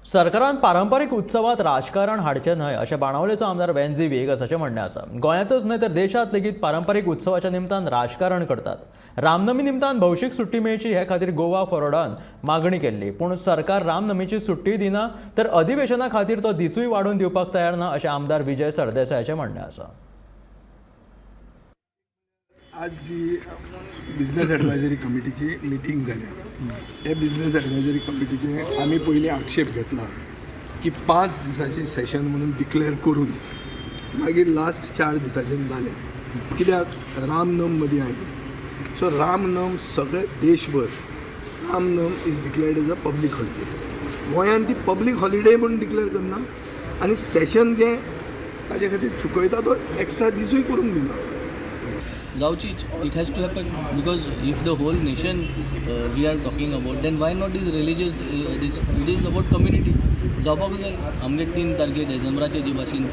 सरकारान पारंपारीक उत्सवात राजकारण हाडचें न्हय अशें बाणावलेचो आमदार वेन्झी व्हिएगसाचें म्हणणें आसा. गोंयांतच न्हय तर देशांत लेगीत पारंपारीक उत्सवाच्या निमतान राजकारण करतात. रामनमी निमतान भौशीक सुट्टी मेळची हे खातीर गोवा फॉरवर्डान मागणी केल्ली, पूण सरकार रामनमीची सुट्टी दिना तर अधिवेशना खातीर तो दिसूय वाडोवन दिवपाक तयार ना अशें आमदार विजय सरदेसायाचें म्हणणें आसा. आज जी बिझनेस एडवायजरी कमिटीची मिटींग जाल्या, हे बिझनेस एडवायजरी कमिटीचे आमी पयलीं आक्षेप घेतला की 5 दिसांचे सेशन म्हणून डिक्लेअर करून मागीर लास्ट 4 दिसांचें जालें. कित्याक रामनम मदीं आयली. सो रामनम सगळे देशभर Ramnam is declared as a public holiday. गोंयान ती पब्लीक हॉलिडे म्हूण डिक्लेअर करना आनी सेशन जें ताजे खातीर चुकयता तो एक्स्ट्रा दिसूय करूंक दिना. जावचीच. It has to happen because if the whole nation we are talking about, then why not this religious, this, it is about community. जावपाकूच जाय. आमगे 3 तारखेर डिसेंबराचे जे भाशेन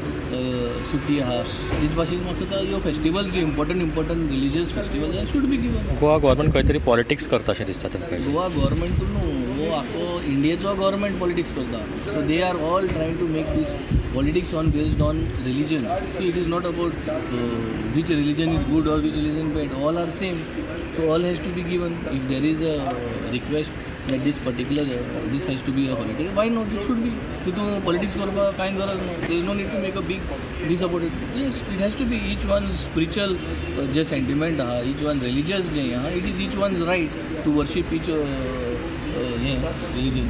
सुटी आहा, तेच भाशेन म्हाका दिसता ह्यो festival J important religious festival should be given. Goa government खंय तरी पॉलिटिक्स करता अशें दिसता तुमकां? गोवा गव्हर्मेंट न्हू, हो आख्खो इंडियेचो गव्हर्मेंट पॉलिटिक्स करता. So they are all trying to make this politics on based on religion. See, it is not about which religion is good or which religion bad. All are same, so all has to be given. If there is a request that this particular this has to be a holiday, why not? It should be. तितून politics करपाक कांय गरज ना. There is no need to make a big this about it. Yes, it has to be each one spiritual J sentiment आहा, each one religious जें आहा, it is each one's right to worship each हें religion.